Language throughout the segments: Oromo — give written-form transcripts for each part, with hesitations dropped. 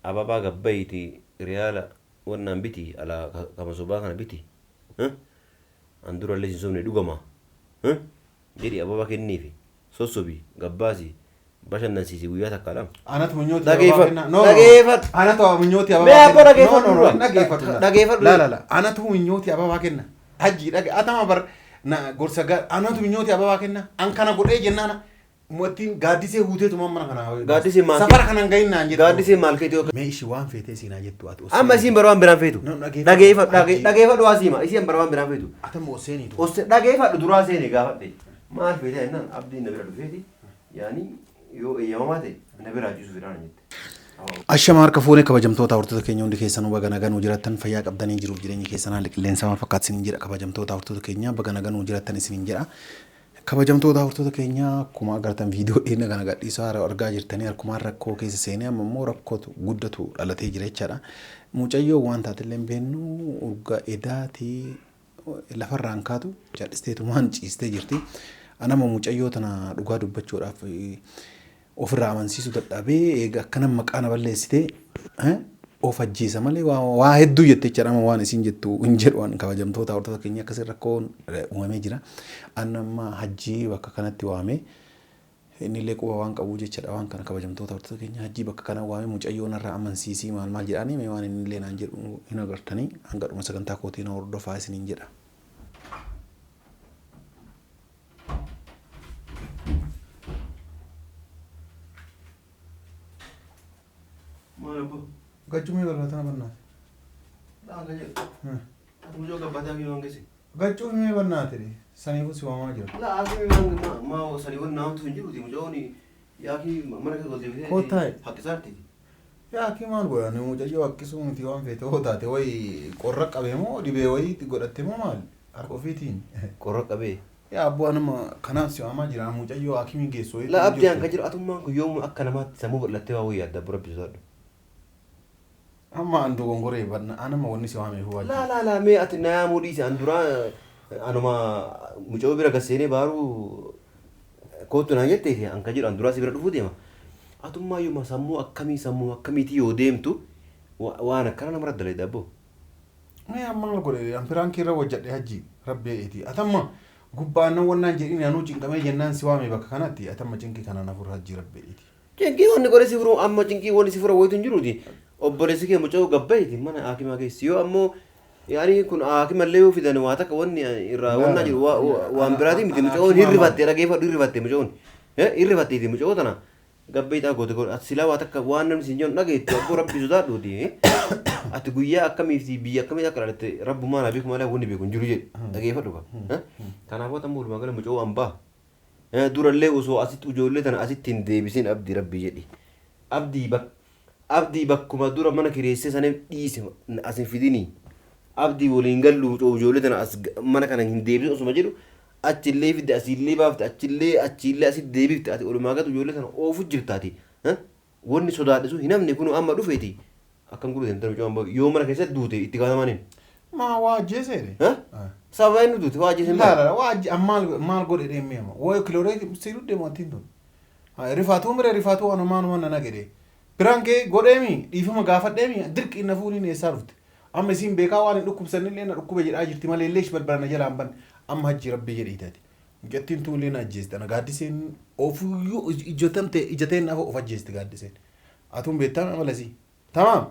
Ababaa gabbayti riyaala wannaan biti alaa kama sobaa kana biti. An durallee sin sobne dhugama. Jedhi ababaa kenniifi sossobi gabbaasi bashannansiisi guyyaa takka lama. Anatu minyooti ababaa Dhageeffadhu. kenna. No, no, no. Dhageeffadhu. Anatu minyooti Mee ababaa abboo kenna. No, dhageeffadhu no, no. dura. Dhageeffadhu. Dhageeffadhu. La la la. Anatu minyooti ababaa kenna. Hajji dhage atama bar na gorsa gaa anatu minyooti ababaa kenna. An kana godhee jennaan mootiin gaaddisee huuteetuma mana kana. Gaaddisee maal Safara kanan gahin naan jettu. Gaaddisee maal keeti yoo Mee ishii waan feetee siinaa jettu ati. Amma isiin bara waan biraan feetu. No, dhageeffadhu. Dhageeffadhu Hajji. dhageeffadhu waa siima isiin bara waan biraan feetu. Atama oseeniitu. Osse dhageeffadhu duraa seene gaafadhe. Maal feete jennaan abdiin na bira dhufeeti yaani yoo eeyyamamaa ta'e na biraa ciisu fedhaan jette. Ashama harka fuunee kabajamtoota hordoftoota keenya hundi keessanuu baga nagaan jiraattan fayyaa qabdanii jiruuf jireenya keessan haalli qilleensa maal fakkaatu isiniin jedha kabajamtoota hordoftoota keenya baga nagaan jiraattan isiniin jedha. Kabajamtoota hordoftoota keenya akkuma agartan viidiyoo dhiyeenya kana gadhiisaa argaa jirtanii harkumaan rakkoo keessa seenee amma immoo rakkootu guddatu dhalatee jira jechaadha. Mucayyoo waan taatellee hin beeknu urga edaatii lafarraan kaatu callisteetumaan ciistee jirti. Anama mucayyoo tana dhugaa dubbachuudhaaf ofirraa amansiisuu dadhabee eega akkana maqaa na balleessitee of ajjeesa malee waa hedduu jette jechaadha. Amma waan isin jettu hin jedhu waan kabajamtoota hordoftoota keenya akkasii rakkoon uumamee jira. An amma hajjii bakka kanatti waamee inni illee quba waan qabu jechaadha waan kana kabajamtoota hordoftoota keenya hajjii bakka kana waamee mucayyoo narraa amansiisii maal maal jedhaanii mee waan inni illee naan jedhu hin agartanii hanga dhuma sagantaa kootii na hordofaa isiniin jedha. Maal abboo? Gachumii balbaatana bannaate. Dhaala jedhu. Ati mucoo gabbaatee hafi waan geesse. Gachumii bannaate saniifuu si waamaa jira. La hafi waan maa sanii waan naamtu hin jiruuti mucoon yaakii mana keessa ol deebisee Kottaa. haqqisaarti. Yaa akki maal godhan mucayyoo akkisuu miti waan feete hoo taate wayi qorra qabee moo dhibee wayii godhatte moo maal harka ofiitiin. Qorra qabee. Yaa abboo anuma kanaaf si waamaa jira mucayyoo hakimii geessu wayii. La abdii an kan jiru atummaan kun yoomuu akka namaatti sammuu bal'attee waa wayii adda bura bisoodhu. Amma an dogongoree banna anama wanni si waameef La waajjira. la la mee ati na yaamuu dhiise an duraa anuma mucoo bira gasseenee baaruu kootu naan jetteeti an kan jedhu an duraa si bira dhufuu deema. Atummaa yooma sammuu akkamii sammuu akkamiitii yoo deemtu waan akkana namarra dalagda abboo. Mee amma maal godhe an firaankii irra hojjedhe hajji rabbi eeti atamma gubbaan nan wannaan jedhin anuu cinqamee jennaan si waame bakka kanatti atamma cinqii kana na fur hajji rabbi eeti. Cinqii wanni godhe si furu amma cinqii wanni si fura wayitu hin jiruuti. Obboleessi kee mucoo gabbayti mana hakimaa keessi yoo ammoo yaani kun hakimallee yoo fidan waa takka wanni irraa wannaa jiru waan biraatii miti mucoon hirrifatte dhageeffadhu hirrifatte mucoon hirrifatteeti mucoo tana gabbaytaa goote godhe ati silaa waa takka waan namni siin jedhu dhageettu abboo rabbi sodaadhuuti. Ati guyyaa akkamiif biyya akkamitti akka dhalatte rabbumaa naa beeku malee wanni beeku hin jiru jedhe dhageeffadhu ka. Kanaafuu atammoo walumaa gala mucoo hambaa. Durallee osoo asitti ijoollee tana asitti hin deebisin abdii rabbi jedhi. Abdii bak abdii bakkuma dura mana kireessee saniif dhiise as hin fidinii. Abdii waliin gallu ijoollee tana as mana kana hin deebisin osuma jedhu achillee fidde asiillee baafte achillee achiillee asitti deebifte ati walumaa galatti ijoollee tana oofu jirtaati. Wanni sodaadhisu hin hafne kun amma dhufeeti. Akkam godhu deemtan mucaan bahu yoo mana keessatti duute itti gaafatamaniin. Maa waa ajjeeseere? Sababa inni duute waa ajjeese La maal? la la waa ajje maal maal godhe deemee amma wayi kilooree siiruu deemu wantiin tun. Rifaatuu mire rifaatuu anumaan waan nana gedhe. Biraankee godheemi dhiifama gaafadheemi dirqii na fuuniin eessaa dhufte. Amma isiin beekaa waan hin dhukkubsannillee na dhukkube jedhaa jirti malee illee balbala na jalaan ban amma hajji rabbii jedhii taate. Mucattiin tun illee na ajjeeste ana gaaddiseen ofuyyuu ijotamte ijateen nafa of ajjeeste gaaddiseen. Atuun beektaa malasii. Tamaam.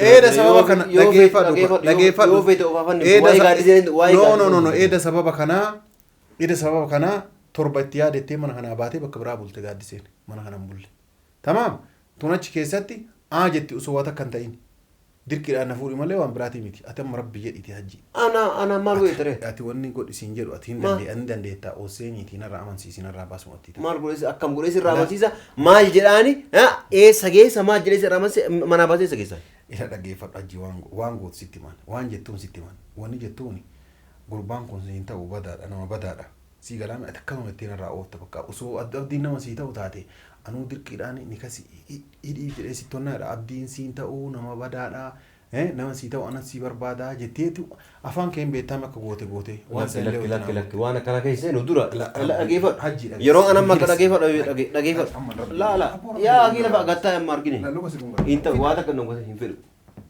Eeda sababa kana dhageeffadhu dhageeffadhu. Yoo feete of afanne Eeda waa'ee gaaddiseen waa'ee No no no no gaaddiseen. eeda sababa kanaa eeda sababa kanaa torba itti yaadettee mana kanaa baatee bakka biraa bulte gaaddiseen mana kana hin bulle. Tamaam tun achi keessatti aa jetti osoo waa takka hin ta'in dirqiidhaan na fuudhi malee waan biraatii miti ati amma rabbi jedhiti hajji. Ana ana maal godhe ture? Ati wanni godhi siin jedhu ati hin Ma- dandee hin dandeettaa oosseeniitii narraa amansiisi narraa baasuma ati. Maal godhe akkam godhe sirraa amansiisa maal jedhaani eessa geessa maal jedhee sirraa amansiisa manaa baasee eessa geessa? Isa dhaggeeffadhu hajji waan gootu sitti himan waan jettuun sitti himan wanni jettuuni gurbaan kun siin ta'u badaadha nama badaadha sii galaame ati akkanuma ittiin irraa oofta bakka osoo abdiin nama sii ta'u taate anuu dirqiidhaan ni kasi hidhiif jedhee sitti honnaadha abdiin siin ta'u nama badaadha. Nama sii ta'u anas sii barbaadaa jetteetu afaan keen beektaame akka goote goote waan Lakki san illee lakki lakki wajjin lakki waan akkana keessa seenu dura Hajji dhageeffadhu. Yeroo an amma akka dhageeffadhu dhageeffadhu. Amma rabbi. Laa laa yaa akii lafa gattaa amma argine. La luka si dhungata. Hin ta'u waa takka hin hin fedhu.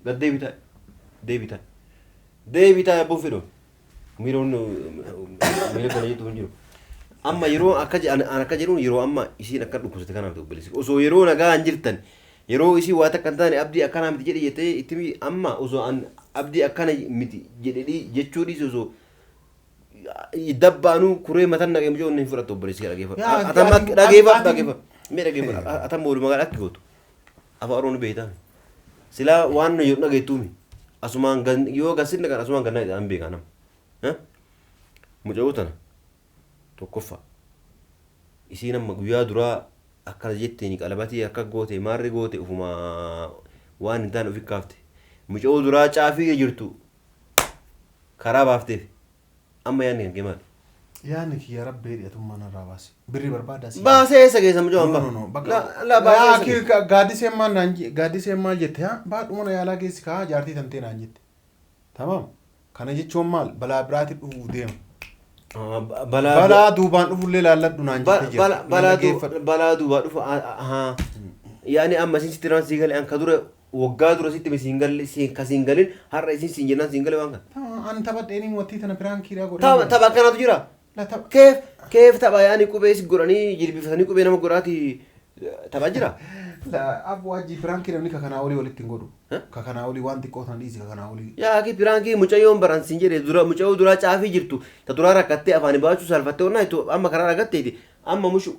Gad deebitaa deebitaa deebitaa abboon fedhu. Miiroon miira kana jettu hin jiru. Amma yeroo akka an akka jedhuun yeroo amma isiin akka dhukkubsate kanaaf ta'u obboleessi. Osoo yeroo nagaa hin jirtan yeroo isii waa takka hin taane abdii akkanaa miti jedhe jettee itti amma osoo an abdii akkana miti jedhe jechuu dhiisi osoo dabbaanuu kuree matan naqee mucoo hin fudhattu obboleessi dhageeffadhu. Yaa, Atamma dhageeffadhu dhageeffadhu. Mee dhageeffadhu atamma walumaa gala akki gootu. Afaan Oromoo ni beektaa. Silaa waan nu jedhu dhageettuumi. Asumaan gan yoo gasin dhaqan asumaan gannaa jedhan beekaa nama. Mucoo tana tokkoffaa isiin amma guyyaa duraa akkana jetteen qalabatii akka goote maarri goote ufuma waan hin taane ofi kaafte. Mucoo duraa caafii jirtu karaa baafteef amma yaadni kan kee maali? Yaadni kiyya rabbee dhiyatummaa narraa baase. Birri barbaadaa si. Baasee eessa geessa mucoo No, hambaa? no, no. Bakka. La la baasee Yaa, eessa geessa? Gaaddiseen maal naan gaaddiseen maal jette haa baadhu mana yaalaa geessi kaa jaartii tantee naan jette. Tamaam. Kana jechuun maal balaa biraatti dhufuuf deema. Balaa Balaa duubaan dhufullee laalladhu naan jette jirti. balaa Dhaggeeffadhu. Balaa duubaa dhufu haa yaani amma isin sitti naan sii gale an ka dura waggaa dura sitti siin galle siin ka siin galin har'a isin siin jennaan siin gale waan kana. Tamaam an taphadheenii mootii tana piraankiidhaa godhee. Tapha tapha akkanaatu jira. La tapha. Keef keef tapha yaani qubee si godhanii jilbifatanii qubee nama godhaati tapha jira. La abbo wajji piraankii namni kakanaa olii walitti hin godhu. Eh? Kakanaa olii waan xiqqoo tana dhiisi kakanaa olii. Yaa akki piraankii mucayyoon baran siin jedhe dura mucayyoo duraa caafii jirtu ta duraa rakkattee afaan baachuu salfattee onnaa jettu amma karaa argatteeti amma mushu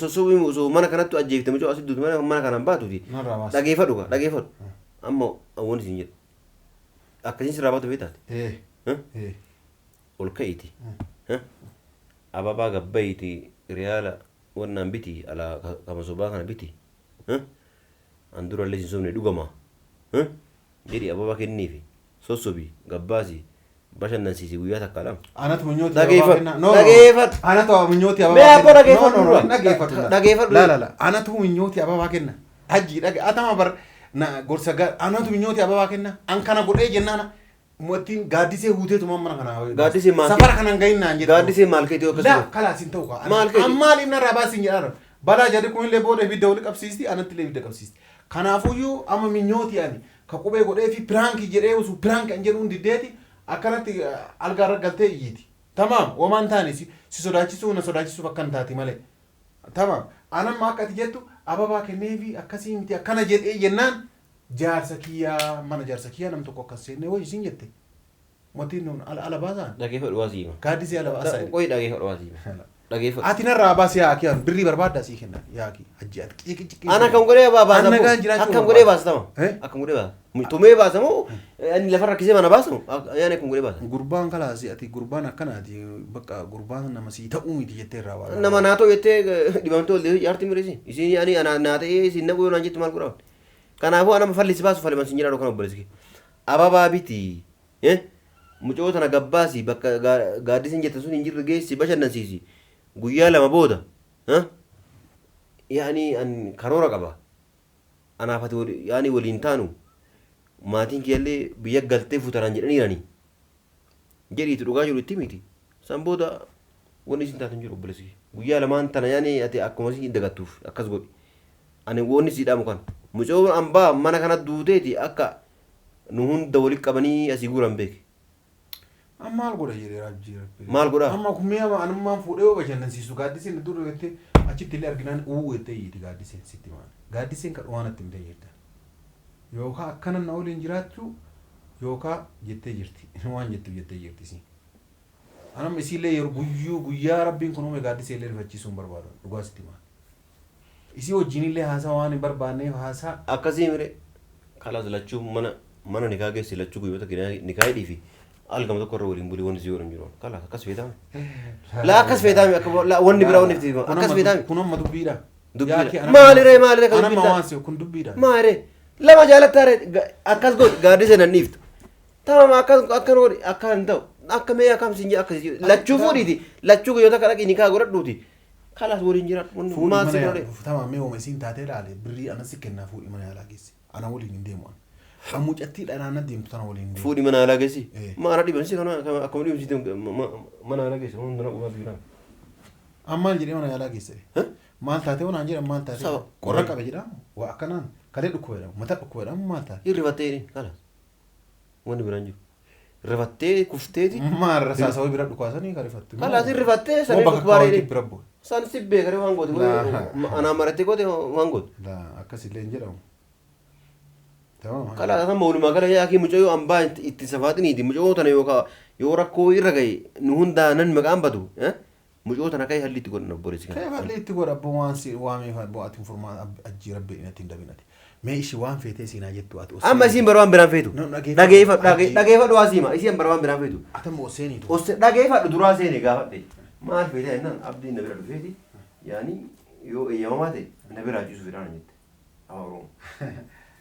sossobii osoo mana kanattu ajjeefte mucayyoo asii duutu mana mana kanaan baatuuti. Narraa baasi. Dhageeffadhu kaa dhageeffadhu. Amma wanti siin jedhu akkasiin sirraa baatu beektaati. Eh. Eh? Eh. Ol ka'iiti. Eh? Ababaa gabba'iiti riyaala wannaan biti alaa kama sobaa kana biti. Eh? An durallee sin sobne dhugama. Eh? Jedhi ababaa kenniifi sossobii gabbaasi bashannansiisi guyyaa takka lama. Anatu minyooti Dhageeffadhu. ababaa kenna. No, no, no. Dhageeffadhu. Anatu minyooti Mee ababaa abboo dhageeffadhu No, no, no, dura. Dhageeffadhu. Dhageeffadhu. La la la. Anatu minyooti ababaa kenna. Hajji dhage atama bar na gorsa ga anatu minyooti ababaa kenna. An kana godhee jennaan mootiin gaaddisee huuteetuma mana kana. Gaaddisee maal Safara kanan gahin naan jedhu. Gaaddisee maal keetii akkas La godhu? kalaas hin ta'u kaa. Maal keeti? An maaliif narraa baasiin jedhaa Balaa jarri kunillee booda ibidda wali qabsiisti anatti illee ibidda qabsiisti. Kanaafuyyuu amma minyooti ani ka qubee godhee fi piraankii jedhee osoo piraank an jedhuun diddeeti akkanatti algaarra galtee iyyiiti. Tamaam homaan taane si si sodaachisuu na sodaachisuuf akkan taati malee. Tamaam anamma akka ati jettu ababaa kenneefi akkasii miti akkana jedhee jennaan jaarsa kiyyaa mana jaarsa kiyyaa nam tokko akkas seennee wayii isin jette. Mootiin nuun ala ala baasaan Dhageeffadhu waa siima. gaaddisee ala baasaa. Qoyi dhageeffadhu waa siima. Dhageeffadhu. Ati narraa baasi yaa akii birrii barbaaddaa sii kenna yaa akii hajji ati qici qici. Ana akkam godhee baasa An nagaan jiraachuu akkam godhee barbaada. baasa tama. Eh? Akkam godhee baasa. Tumee baasa moo inni lafa rakkisee mana baasu yaani akkam godhee baasa. Gurbaan kalaasi ati gurbaan akkanaati bakka gurbaan nama sii ta'uu miti jettee irraa baala. Nama naatoo jettee dhibamtee ol jaartii mireesi. Isiin yaani ana naa ta'ee isiin naquu yoo naan jettu maal godhaa? Kanaafuu anama falli si baasu falli sin jedhaa kan obboleessi kee. Ababaa biti. Mucoo tana gabbaasi bakka gaaddiseen jette sun hin jirre geessi bashannansiisi. Guyyaa lama booda. Yaani an karoora qaba. Anaaf ati yaani waliin taanu maatiin kiyyallee biyya galtee fuutaraan jedhaniirani. Jedhiitu dhugaa jiru itti miti. San booda wanni isin taatu hin jiru obboleessi kee. Guyyaa lamaan tana yaani ati akkuma isin dagattuuf akkas godhi. Ani wanni si dhaamu kana. Mucoon ambaa mana kana duuteeti akka nu hunda walitti qabanii asii guuran beeke. Amma maal godha jedhee raajii rabbi. Maal godhaa? Amma kun mi'a anummaan fuudhee yoo bashannansiisu gaaddiseen dur jettee achitti illee arginaan uu jettee iyyiti gaaddiseen sitti maal. Gaaddiseen kan waan itti himtee jirta. Yookaan akkana na waliin jiraachuu yookaan jettee jirti. Waan jettu jettee jirti isiin. Anam isiillee yeroo guyyuu guyyaa rabbiin kun uume gaaddisee illee rifachiisuu hin barbaadu dhugaa sitti maal. Isii wajjin illee haasaa waan hin barbaanneef haasaa Akkasii mire kalaas lachuu mana mana nikaa geessi lachuu guyyoota nikaa hidhii fi algama tokko irra waliin bulii wanni si godhan jiru. Kalaas akkas feetaame. Laa akkas feetaame akka laa wanni biraa wanni itti akkas feetaame. Kun amma dubbiidha. Dubbiidha. Maaliree maaliree kan Anamma dubbiidha? waan si kun dubbiidha. Maaree lama jaalattaare akkas godhi gaaddisee nan dhiiftu. Tamam akkas akkan godhi akka hin ta'u akka mee akkam siin jedha akkas lachuu fuudhiiti lachuu guyyoota akka dhaqii nikaa godhadhuuti. Kalaas waliin jiraadhu wanni Fuudhi maal mana si godhe. yaalaa. Tamam mee ooma isiin taatee ilaale birrii anas si kennaa fuudhi mana yaalaa geessi. Ana waliin hin deemu ana. Kan mucattii dhanaan deemtu tana waliin deemu. Fuudhi mana yaalaa geessi. Eh. Maara dhibamsi kana akkuma dhibamsiite mana yaalaa geessi. Hundi na qubaatu jira. An maal jedhee mana yaalaa geesse? Maal taatee waan jedhan maal taatee? Saba. Qorra qabe jedhamu waa akkanaan kalee dhukkuba jedhamu mataa dhukkuba jedhamu maal taate? Hirribattee jedheen kalaas. Wanni biraan jiru. Rifattee kufteeti. Maal rasaasa bira dhukaasanii kan rifattu. Kalaas rifattee Moo saree bakka dhukkubaa kaawwatii jedheen. bira bu'e. San si beekare waan goote. Laa. Anaa marattee goote waan goote. Laa akkasillee hin jedhamu. Tamam. Kalaas amma walumaa gala yaakii mucayyoo ambaa itti safaatiniiti mucayyoo tana yookaan yoo rakkoo irra gahe nu hundaa nan maqaan badu. Mucayyoo tana ka'ee halli itti godhan obboleessi kana. Kee falli itti godha abboo waan si waamee abboo ati furmaa ajji rabbi inatti hin dabinati. Mee ishii waan feetee siinaa jettu ati osoo. Amma isiin bara waan biraan feetu. No, dhageeffadhu. Dhageeffadhu dhageeffadhu waa siima isiin bara waan biraan feetu. Ati ammoo seeniitu. Osse dhageeffadhu duraa seene gaafadhe. Maal feete jennaan abdiin na bira dhufeeti. Yaani yoo eeyyamamaa ta'e na biraa ciisu fedhaan jette. Afaan Oromoo.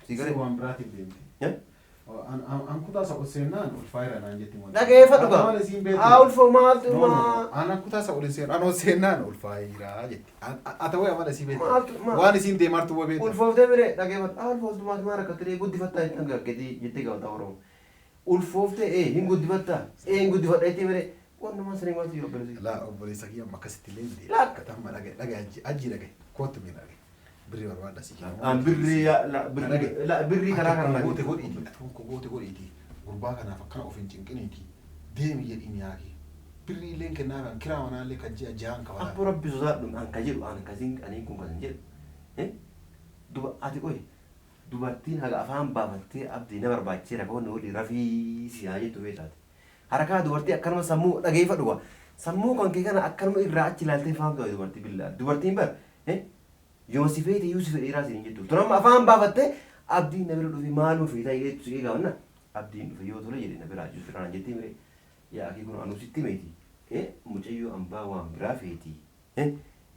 Si galee? Waan biraatiif deemte. An kutaa isa ol seennaan ulfaayira naan jetti moo. Dhageeffadhu gaa. Maal isiin beektu? Haa ulfoo maaltu No, no, maa. An kutaa isa ol seen an ol seennaan ulfaayira jetti. Ata wayi amala isii beektu. Maaltu maal? Waan isiin deemartu waa beektu. Ulfooftee bire dhageeffadhu. Haa ulfooftu maal maal rakkattee guddifattaa jettan gaggee jettee gaafata Oromoo. Ulfooftee ee hin guddifattaa ee hin guddifadha jettee bire wannumaa sanii maaltu yoo obboleessi. Laa obboleessa kiyya amma akkasitti illee hin deemu. Laa. Akkata amma dhagaye dhagaye ajji ajji dhagaye kootu mee dhagaye. Birrii barbaadda si kenna. An birrii la birrii la birrii karaa kana goote godhiiti. Ati kun goote godhiiti. Gurbaa kanaaf akkana of hin cinqiniiti. Deemi jedhiin yaaki. Birrii illee kennaa kan kiraa manaallee kan ji'a jahan kabalaa. Abbo rabbi sodaadhu an ka jedhu an kasiin aniin kun kasin jedhu. Duba ati qoy dubartiin haga afaan baafattee abdii na barbaachiseera ka wanni olii rafii si haa jettu feetaati. Harakaa dubartii akkanuma sammuu dhageeffadhu waa. Sammuu kan kee kana akkanuma irraa achi ilaaltee fahamtu dubartii billaa. Dubartiin bar yoo si feete iyyuu si fedheeraa siin jettu. Tun amma afaan baafattee abdiin na bira dhufe maaluma feetaa jettu si gaafanna. Abdiin dhufe yoo tole jedhe na biraa jiru fedhaan jettee mire. Yaa akii kun anuu sitti meeti. Mucayyoo ambaa waan biraa feeti.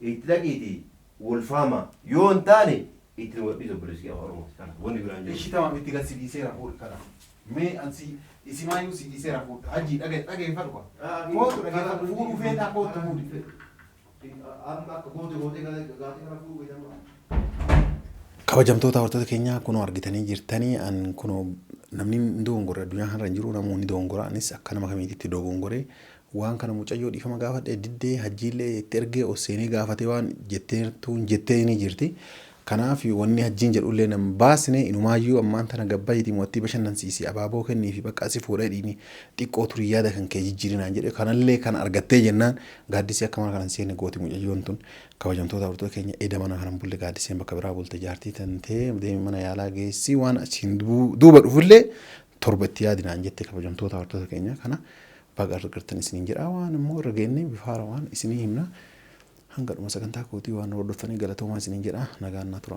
Itti dhaqiiti wal faama yoo hin taane itti nu gadhiisu obboleessi afaan Oromoo. Kana wanni biraan jiru. Ishii tamam itti gad si dhiiseera fuudhi kana. Mee an si isimaayyuu si dhiiseera fuudhi. Ajji dhagaye dhageeffadhu kwa. Kootu dhageeffadhu fuudhuu feetaa kootu fuudhi. Amma akka goote gootee gaatee kana fuudhuu feetaa. Kabajamtoota hordoftoota keenyaa kunoo argitanii jirtanii an kunoo namni hin dogongorre addunyaa kanarra hin jiru namoonni dogongora anis akka nama kamiititti dogongoree waan kana mucayyoo dhiifama gaafadhe diddee hajjiillee itti ergee ol seenee gaafatee waan jetteertuun jettee ni jirti. Kanaaf wanni hajjiin jedhullee nan baasne inumaayyuu ammaan tana gabbaayiti mo'attii bashannansiisi abaaboo kennii fi bakka asii fuudhee dhiini xiqqoo turii yaada kan kee jijjiirinaan jedhe kanallee kan argattee jennaan gaaddisee akka mana kanan seenne gooti mucayyoon tun kabajamtoota hordoftoota keenya eda mana kanan bulle gaaddiseen bakka biraa bulte jaartii tantee deemi mana yaalaa geessi waan achiin duuba dhufullee torba itti yaadinaan jette kabajamtoota hordoftoota keenya kana baga argattan isiniin jedha waan immoo irra geenne bifa haaraa waan isinii himna. Hanga dhuma sagantaa kootii waan hordoftanii galatoomaa isiniin jedha nagaan na tura.